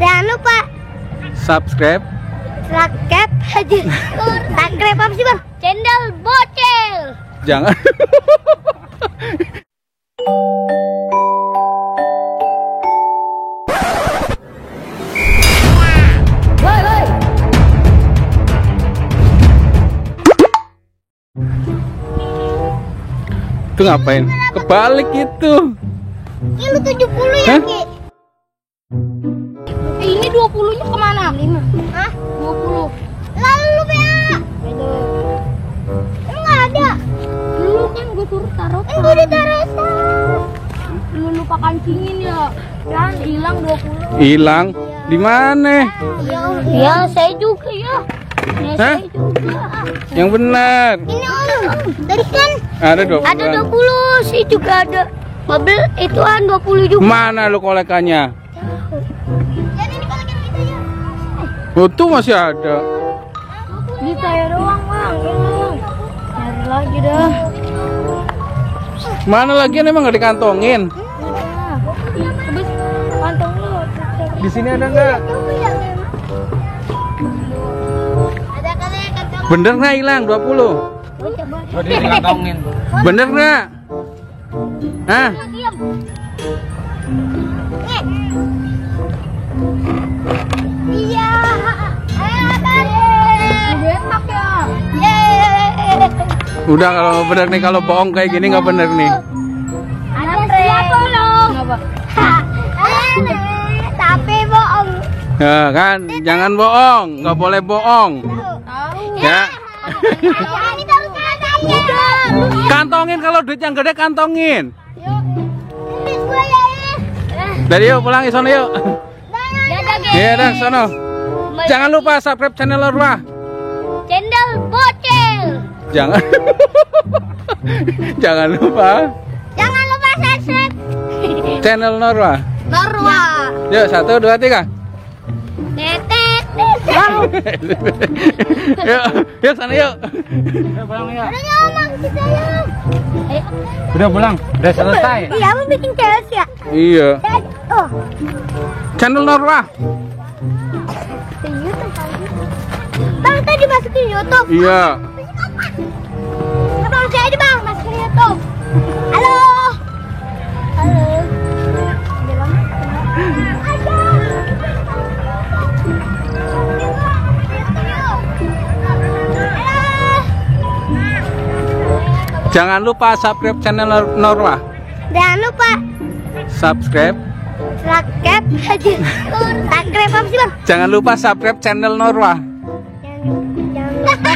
Jangan lupa subscribe. Subscribe aja. Subscribe apa sih bang? Channel Bocil. Jangan. Itu ngapain? Kebalik itu. Ki lu 70 ya, Ki? Ini 20-nya kemana? 5. Hah? 20. Lalu lu PA. Lu nggak ada. Dulu kan gue suruh taruh. Gue ditaruh. Lu lupa kancingin ya. Kan hilang 20. Hilang? Di mana? Ya, saya juga ya. Ya, Hah? saya juga. Yang benar. Ini om. Tadi kan Ada 20. Ada 20 sih juga ada. Bubble ituan 20 juga. Mana lu kolekannya? jadi ini kalau kita ya. Oh, tuh masih ada. Di saya doang, Bang. Hilang. Cari lagi dah. Mana lagi emang nggak dikantongin? Habis kantong lu. Di sini ada nggak? Ada kali kantong. Bener nggak hilang 20? Coba. Dikantongin. Bener nggak? Hah? Diam. Iya. Enak ya. Udah kalau bener nih, kalau bohong kayak gini nggak bener nih. Ada siapa lo? Kenapa? Tapi bohong. Ya kan, jangan bohong, nggak boleh bohong. Tahu. Ya, Ini tahu katanya. kantongin kalau duit yang gede kantongin. Ini gue ya. Dari yuk pulang ke sono yuk. Dadah, guys. Iya dah sono. Jangan lupa subscribe channel Norwa. Channel Bocil. Jangan. Jangan lupa Jangan lupa subscribe channel Norwa. Norwa. Yuk 1, 2, 3. Tetet. Yuk, yuk sana yuk. Udah pulang ya. Udah ngomong kita ya. Udah pulang. Udah selesai. Iya, mau bikin challenge ya? Iya. Oh, Channel Norwa. ke YouTube kali. Bang, tadi masukin YouTube. Iya. Abang saya aja bang, masukin YouTube. Halo. Halo. Jangan lupa subscribe channel Norwa. Jangan lupa Subscribe. subscribe aja. Subscribe apa sih bang? Jangan lupa subscribe channel Norwa. Jangan lupa.